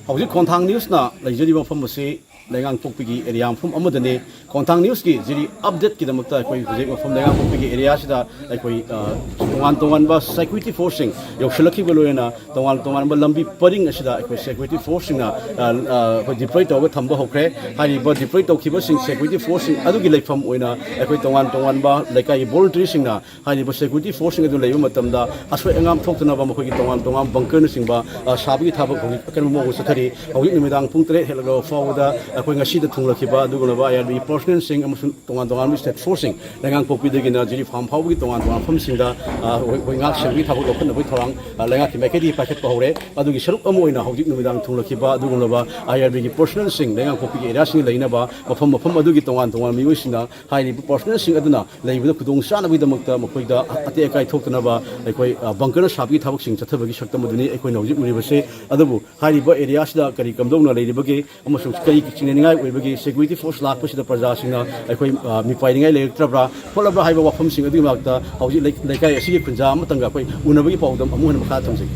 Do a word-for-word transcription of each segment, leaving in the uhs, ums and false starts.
ꯍꯧꯖꯤꯛ ꯈꯣꯡꯊꯥꯡ ꯅ꯭ꯌꯨꯁꯅ ꯂꯩꯖꯔꯤꯕ ꯃꯐꯝ ꯑꯁꯤ ꯂꯩꯉꯥꯡꯄꯣꯛꯄꯤꯒꯤ ꯑꯦꯔꯤꯌꯥ ꯃꯐꯝ ꯑꯃꯗꯅꯤ꯫ ꯈꯣꯡꯊꯥꯡ ꯅ꯭ꯌꯨꯁꯀꯤ ꯖꯤꯔꯤ ꯑꯞꯗꯦꯠꯀꯤꯗꯃꯛꯇ ꯑꯩꯈꯣꯏ ꯍꯧꯖꯤꯛ ꯃꯐꯝ ꯂꯩꯉꯥꯡꯄꯣꯛꯄꯤꯒꯤ ꯑꯦꯔꯤꯌꯥꯁꯤꯗ ꯑꯩꯈꯣꯏ, ꯑ, ꯇꯣꯉꯥꯟ ꯇꯣꯉꯥꯟꯕ ꯁꯦꯀ꯭ꯌꯨꯔꯤꯇꯤ ꯐꯣꯔꯁꯁꯤꯡ ꯌꯧꯁꯤꯜꯂꯛꯈꯤꯕ ꯂꯣꯏꯅꯅ ꯇꯣꯉꯥꯟ ꯇꯣꯉꯥꯟꯕ ꯂꯝꯕꯤ ꯄꯔꯤꯡ ꯑꯁꯤꯗ ꯑꯩꯈꯣꯏ ꯁꯦꯀ꯭ꯌꯨꯔꯤꯇꯤ ꯐꯣꯔꯁꯁꯤꯡꯅ, ꯑ, ꯑ, ꯑꯩꯈꯣꯏ ꯗꯤꯄ꯭ꯂꯣꯏ ꯇꯧꯔꯒ ꯊꯝꯕ ꯍꯧꯈ꯭ꯔꯦ꯫ ꯍꯥꯏꯔꯤꯕ ꯗꯤꯄ꯭ꯂꯣꯏ ꯇꯧꯈꯤꯕꯁꯤꯡ ꯁꯦꯀ꯭ꯌꯨꯔꯤꯇꯤ ꯐꯣꯔꯁꯁꯤꯡ ꯑꯗꯨꯒꯤ ꯂꯩꯐꯝ ꯑꯣꯏꯅ ꯑꯩꯈꯣꯏ ꯇꯣꯉꯥꯟ ꯇꯣꯉꯥꯟꯕ ꯂꯩꯀꯥꯏꯒꯤ ꯚꯣꯂꯨꯟꯇꯔꯤꯁꯤꯡꯅ ꯍꯥꯏꯔꯤꯕ ꯁꯦꯀ꯭ꯌꯨꯔꯤꯇꯤ ꯐꯣꯔꯁꯁꯤꯡ ꯑꯗꯨ ꯂꯩꯕ ꯃꯇꯝꯗ ꯑꯁꯣꯏ ꯑꯉꯥꯝ ꯊꯣꯛꯇꯅꯕ ꯃꯈꯣꯏꯒꯤ ꯇꯣꯉꯥꯟ ꯇꯣꯉꯥꯟꯕ ꯕꯪꯀꯔꯅꯆꯤꯡꯕ, ꯑ, ꯁꯥꯕꯒꯤ ꯊꯕꯛ ꯍꯧꯖꯤꯛ ꯑꯀꯟꯕ ꯃꯑꯣꯡꯗ ꯆꯠꯊꯔꯤ꯫ ꯍꯧꯖꯤꯛ ꯅꯨꯃꯤꯗꯥꯡ ꯄꯨꯡ ꯇꯔꯦꯠ ꯍꯦꯜꯂꯛꯂꯕ ꯐꯥꯎꯕꯗ ꯑꯩꯈꯣꯏ ꯉꯁꯤꯗ ꯊꯨꯡꯂꯈꯤꯕ ꯑꯗꯨꯒꯨꯝꯂꯕ ꯑꯥꯏ ꯑꯥꯔ ꯕꯤꯒꯤ ꯄꯔꯁꯣꯅꯦꯜꯁꯤꯡ ꯑꯃꯁꯨꯡ ꯇꯣꯉꯥꯟ ꯇꯣꯉꯥꯟꯕ ꯁ꯭ꯇꯦꯠ ꯐꯣꯔꯁꯁꯤꯡ ꯂꯩꯉꯥꯡꯄꯣꯛꯄꯤꯗꯒꯤꯅ ꯖꯤꯔꯤ ꯐꯥꯔꯝ ꯐꯥꯎꯕꯒꯤ ꯇꯣꯉꯥꯟ ꯇꯣꯉꯥꯟꯕ ꯃꯐꯝꯁꯤꯡꯗ, ꯑ, ꯑꯩꯈꯣꯏ, ꯑꯩꯈꯣꯏ ꯉꯥꯛ ꯁꯦꯟꯕꯒꯤ ꯊꯕꯛ ꯂꯧꯈꯠꯅꯕꯒꯤ ꯊꯧꯔꯥꯡ, ꯑ, ꯂꯩꯉꯥꯛꯀꯤ ꯃꯥꯏꯀꯩꯗꯒꯤ ꯄꯥꯏꯈꯠꯄ ꯍꯧꯔꯦ꯫ ꯑꯗꯨꯒꯤ ꯁꯔꯨꯛ ꯑꯃ ꯑꯣꯏꯅ ꯍꯧꯖꯤꯛ ꯅꯨꯃꯤꯗꯥꯡ ꯊꯨꯡꯂꯈꯤꯕ ꯑꯗꯨꯒꯨꯝꯂꯕ ꯑꯥꯏ ꯑꯥꯔ ꯕꯤꯒꯤ ꯄꯔꯁꯣꯅꯦꯜꯁꯤꯡ ꯂꯩꯉꯥꯡꯄꯣꯛꯄꯤꯒꯤ ꯑꯦꯔꯤꯌꯥꯁꯤꯡꯗ ꯂꯩꯅꯕ ꯃꯐꯝ ꯃꯐꯝ ꯑꯗꯨꯒꯤ ꯇꯣꯉꯥꯟ ꯇꯣꯉꯥꯟꯕ ꯃꯤꯑꯣꯏꯁꯤꯡꯅ ꯍꯥꯏꯔꯤꯕ ꯄꯔꯁꯣꯅꯦꯜꯁꯤꯡ ꯑꯗꯨꯅ ꯂꯩꯕꯗ ꯈꯨꯗꯣꯡ ꯆꯥꯅꯕꯒꯤꯗꯃꯛꯇ ꯃꯈꯣꯏꯗ ꯑꯇꯦꯛ ꯑꯀꯥꯏ ꯊꯣꯛꯇꯅꯕ ꯑꯩꯈꯣꯏ, ꯑ, ꯕꯪꯀꯔ ꯁꯥꯕꯒꯤ ꯊꯕꯛꯁꯤꯡ ꯆꯠꯊꯕꯒꯤ ꯁꯛꯇꯝ ꯑꯗꯨꯅꯤ ꯑꯩꯈꯣꯏꯅ ꯍꯧꯖꯤꯛ ꯎꯔꯤꯕꯁꯦ꯫ ꯑꯗꯨꯕꯨ ꯍꯥꯏꯔꯤꯕ ꯑꯦꯔꯤꯌꯥꯁꯤꯗ ꯀꯔꯤ ꯀꯝꯗꯧꯅ ꯂꯩꯔꯤꯕꯒꯦ ꯑꯃꯁꯨꯡ ꯀꯔꯤ ꯆꯤꯡꯅꯅꯤꯡꯉꯥꯏ ꯑꯣꯏꯕꯒꯦ, ꯁꯦꯀ꯭ꯌꯨꯔꯤꯇꯤ ꯐꯣꯔꯁ ꯂꯥꯛꯄꯁꯤꯗ ꯄ꯭ꯔꯖꯥꯁꯤꯡꯅ ꯑꯩꯈꯣꯏ, ꯑ, ꯃꯤꯄꯥꯏꯅꯤꯡꯉꯥꯏ ꯂꯩꯔꯛꯇ꯭ꯔꯕ꯭ꯔꯥ, ꯈꯣꯠꯂꯕ꯭ꯔꯥ ꯍꯥꯏꯕ ꯋꯥꯐꯝꯁꯤꯡ ꯑꯗꯨꯒꯤ ꯃꯅꯥꯛꯇ ꯍꯧꯖꯤꯛ ꯂꯩ-, ꯂꯩꯀꯥꯏ ꯑꯁꯤꯒꯤ ꯈꯨꯟꯖꯥ ꯑꯃꯇꯪꯒ ꯑꯩꯈꯣꯏ ꯎꯅꯕꯒꯤ ꯄꯥꯎꯗꯝ ꯑꯃꯨꯛ ꯍꯦꯟꯅ ꯃꯈꯥ ꯊꯝꯖꯒꯦ꯫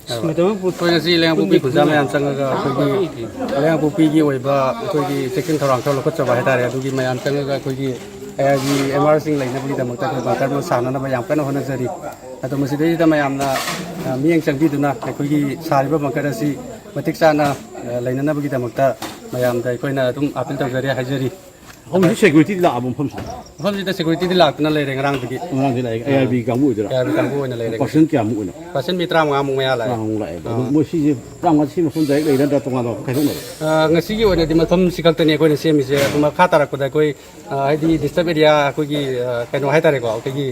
ꯑꯩꯈꯣꯏ ꯉꯁꯤ ꯂꯩꯉꯥꯡꯄꯣꯛꯄꯤ ꯈꯨꯟꯖꯥ ꯃꯌꯥꯝ ꯆꯪꯉꯒ ꯑꯩꯈꯣꯏꯒꯤ ꯂꯩꯉꯥꯡꯄꯣꯛꯄꯤꯒꯤ ꯑꯣꯏꯕ ꯑꯩꯈꯣꯏꯒꯤ ꯆꯦꯛꯁꯤꯟ ꯊꯧꯔꯥꯡ ꯈꯔ ꯂꯧꯈꯠꯆꯕ ꯍꯥꯏꯇꯥꯔꯦ꯫ ꯑꯗꯨꯒꯤ ꯃꯌꯥꯝ ꯆꯪꯉꯒ ꯑꯩꯈꯣꯏꯒꯤ ꯑꯩ ꯍꯥꯏꯒꯤ ꯑꯦꯝ ꯑꯥꯔꯁꯤꯡ ꯂꯩꯅꯕꯒꯤꯗꯃꯛꯇ ꯑꯩꯈꯣꯏ ꯕꯪꯀꯔ ꯑꯃ ꯁꯥꯅꯅꯕ ꯌꯥꯝ ꯀꯟꯅ ꯍꯣꯠꯅꯖꯔꯤ꯫ ꯑꯗꯣ ꯃꯁꯤꯗꯩꯁꯤꯗ ꯃꯌꯥꯝꯅ, ꯑ, ꯃꯤꯠꯌꯦꯡ ꯆꯪꯕꯤꯗꯨꯅ ꯑꯩꯈꯣꯏꯒꯤ ꯁꯥꯔꯤꯕ ꯕꯪꯀꯔ ꯑꯁꯤ ꯃꯇꯤꯛ ꯆꯥꯅ, ꯑ, ꯂꯩꯅꯅꯕꯒꯤꯗꯃꯛꯇ ꯃꯌꯥꯝꯗ ꯑꯩꯈꯣꯏꯅ ꯑꯗꯨꯝ ꯑꯥꯄꯤꯜ ꯇꯧꯖꯔꯤ ꯍꯥꯏꯖꯔꯤ꯫ ꯍꯧꯖꯤꯛ ꯁꯦꯀ꯭ꯌꯨꯔꯤꯇꯤꯗꯤ ꯂꯥꯛꯑꯕ ꯃꯐꯝꯁꯤꯗ? ꯃꯐꯝꯁꯤꯗ ꯁꯦꯀ꯭ꯌꯨꯔꯤꯇꯤꯗꯤ ꯂꯥꯛꯇꯨꯅ ꯂꯩꯔꯦ ꯉꯔꯥꯡꯗꯒꯤ꯫ ꯑꯉꯥꯡꯁꯤ ꯂꯥꯛꯑꯦ, ꯑꯥ꯫ ꯑꯦ ꯑꯥꯔ ꯕꯤ ꯀꯥꯡꯕꯨ ꯑꯣꯏꯗꯣꯏꯔꯥ? ꯑꯦ ꯑꯥꯔ ꯕꯤ ꯀꯥꯡꯕꯨ ꯑꯣꯏꯅ ꯂꯩꯔꯦ꯫ ꯄꯥꯔꯁꯦꯟ ꯀꯌꯥꯃꯨꯛ ꯑꯣꯏꯅꯣ? ꯄꯥꯔꯁꯦꯟ ꯃꯤ ꯇꯔꯥꯃꯉꯥꯃꯨꯛ ꯃꯌꯥ ꯂꯥꯛꯑꯦ꯫ ꯇꯔꯥꯃꯉꯥꯃꯨꯛ ꯂꯥꯛꯑꯦꯕ꯫ ꯑꯥ꯫ ꯑꯗꯨ ꯃꯣꯏ ꯁꯤꯁꯦ ꯇꯔꯥꯃꯉꯥ ꯁꯤ ꯃꯐꯝ ꯗꯥꯏꯔꯦꯛ ꯂꯩꯔ ꯅꯠꯇ꯭ꯔ ꯇꯣꯉꯥꯟꯅ ꯈꯥꯏꯗꯣꯛꯅꯕ? ꯑꯥ, ꯉꯁꯤꯒꯤ ꯑꯣꯏꯅꯗꯤ ꯃꯐꯝꯁꯤ ꯈꯛꯇꯅꯤ ꯑꯩꯈꯣꯏꯅ ꯁꯦꯝꯃꯤꯁꯦ꯫ ꯑꯗꯨ ꯃꯈꯥ ꯇꯥꯔꯛꯄꯗ ꯑꯩꯈꯣꯏ, ꯑꯥ, ꯍꯥꯏꯗꯤ ꯗꯤꯁꯇꯔꯕ ꯑꯦꯔꯤꯌꯥ ꯑꯩꯈꯣꯏꯒꯤ, ꯑꯥ, ꯀꯩꯅꯣ ꯍꯥꯏꯇꯥꯔꯦꯀꯣ, ꯑꯩꯈꯣꯏꯒꯤ,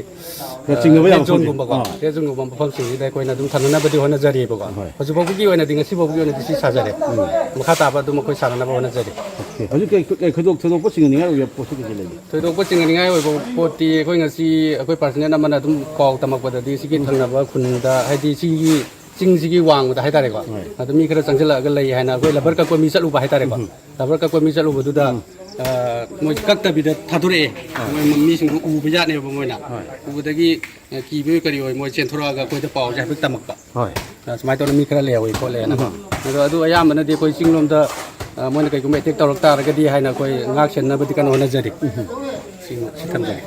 ꯈꯔ ꯆꯤꯡꯅꯕ ꯔꯦꯗ ꯌꯥꯕ ꯃꯐꯝꯁꯦ꯫ ꯖꯣꯟꯒꯨꯝꯕꯀꯣ, ꯑꯥ꯫ ꯔꯦꯗ ꯖꯣꯟꯒꯨꯝꯕ ꯃꯐꯝꯁꯤꯡꯁꯤꯗ ꯑꯩꯈꯣꯏꯅ ꯑꯗꯨꯝ ꯊꯝꯅꯅꯕꯗꯤ ꯍꯣꯠꯅꯖꯔꯤꯕꯀꯣ꯫ ꯍꯣꯏ꯫ ꯍꯧꯖꯤꯛ ꯐꯥꯎꯕꯒꯤ ꯑꯣꯏꯅꯗꯤ, ꯉꯁꯤ ꯐꯥꯎꯕꯒꯤ ꯑꯣꯏꯅꯗꯤ ꯁꯤ ꯁꯥꯖꯔꯦ꯫ ꯎꯝ꯫ ꯃꯈꯥ ꯇꯥꯕ ꯑꯗꯨꯝ ꯑꯩꯈꯣꯏ ꯁꯥꯟꯅꯅꯕ ꯍꯣꯠꯅꯖꯔꯤ꯫ ꯑꯣꯀꯦ꯫ ꯍꯧꯖꯤꯛ ꯀꯩ, ꯀꯩ ꯈꯣꯏꯗꯣꯛ-, ꯊꯣꯏꯗꯣꯛꯄ ꯆꯤꯡꯅꯅꯤꯡꯉꯥꯏ ꯑꯣꯏꯕ ꯄꯣꯠꯁꯤ ꯀꯩ ꯀꯩ ꯂꯩꯒꯦ? ꯊꯣꯏꯗꯣꯛꯄ ꯆꯤꯡꯅꯅꯤꯡꯉꯥꯏ ꯑꯣꯏꯕ ꯄꯣꯠꯇꯤ ꯑꯩꯈꯣꯏ ꯉꯁꯤ ꯑꯩꯈꯣꯏ ꯄꯥꯔꯁꯅꯦꯜ ꯑꯃꯅ ꯑꯗꯨꯝ ꯄꯥꯎ ꯇꯝꯃꯛꯄꯗꯗꯤ ꯁꯤꯒꯤ ꯊꯪꯅꯕ ꯈꯨꯟꯗ, ꯍꯥꯏꯗꯤ ꯁꯤꯒꯤ ꯆꯤꯡꯁꯤꯒꯤ ꯋꯥꯡꯃꯗ ꯍꯥꯏꯇꯥꯔꯦꯀꯣ, ꯍꯣꯏ꯫ ꯑꯗꯨ ꯃꯤ ꯈꯔ ꯆꯪꯁꯤꯜꯂꯛꯑꯒ ꯂꯩ ꯍꯥꯏꯅ ꯑꯩꯈꯣꯏ ꯂꯕꯔ ꯀꯛꯄ ꯃꯤ ꯆꯠꯂꯨꯕ ꯍꯥꯏꯇꯥꯔꯦꯀꯣ꯫ ꯎꯝ꯫ ꯂꯕꯔ ꯀꯛꯄ ꯃꯤ ꯆꯠꯂꯨꯕꯗꯨꯗ ꯎꯝ꯫ ꯑ, ꯃꯣꯏ ꯀꯛꯇꯕꯤꯗ ꯊꯥꯗꯣꯔꯛꯑꯦ꯫ ꯃꯣꯏ ꯃꯤꯁꯤꯡꯗꯣ ꯎꯕ ꯌꯥꯠꯅꯦꯕ ꯃꯣꯏꯅ꯫ ꯎꯕꯗꯒꯤ, ꯑ, ꯀꯤꯕꯣꯏ ꯀꯔꯤ ꯑꯣꯏ, ꯃꯣꯏ ꯆꯦꯟꯊꯣꯔꯛꯑꯒ ꯑꯩꯈꯣꯏꯗ ꯄꯥꯎꯁꯦ ꯍꯥꯏꯐꯦꯠ ꯇꯝꯃꯛꯄ꯫ ꯑ, ꯁꯨꯃꯥꯏꯅ ꯇꯧꯗꯅ ꯃꯤ ꯈꯔ ꯂꯩꯍꯧꯋꯤ ꯈꯣꯠꯂꯦꯅ꯫ ꯑꯗꯣ ꯑꯗꯨ ꯑꯌꯥꯝꯕꯅꯗꯤ ꯑꯩꯈꯣꯏ ꯆꯤꯡꯂꯣꯝꯗ, ꯑ, ꯃꯣꯏꯅ ꯀꯩꯒꯨꯝꯕ ꯑꯦꯇꯦꯛ ꯇꯧꯔꯛ ꯇꯥꯔꯒꯗꯤ ꯍꯥꯏꯅ ꯑꯩꯈꯣꯏ ꯉꯥꯛ ꯁꯦꯟꯅꯕꯗꯤ ꯀꯟꯅ ꯍꯣꯠꯅꯖꯔꯤ꯫ ꯁꯤ, ꯁꯤ ꯊꯝꯖꯒꯦ꯫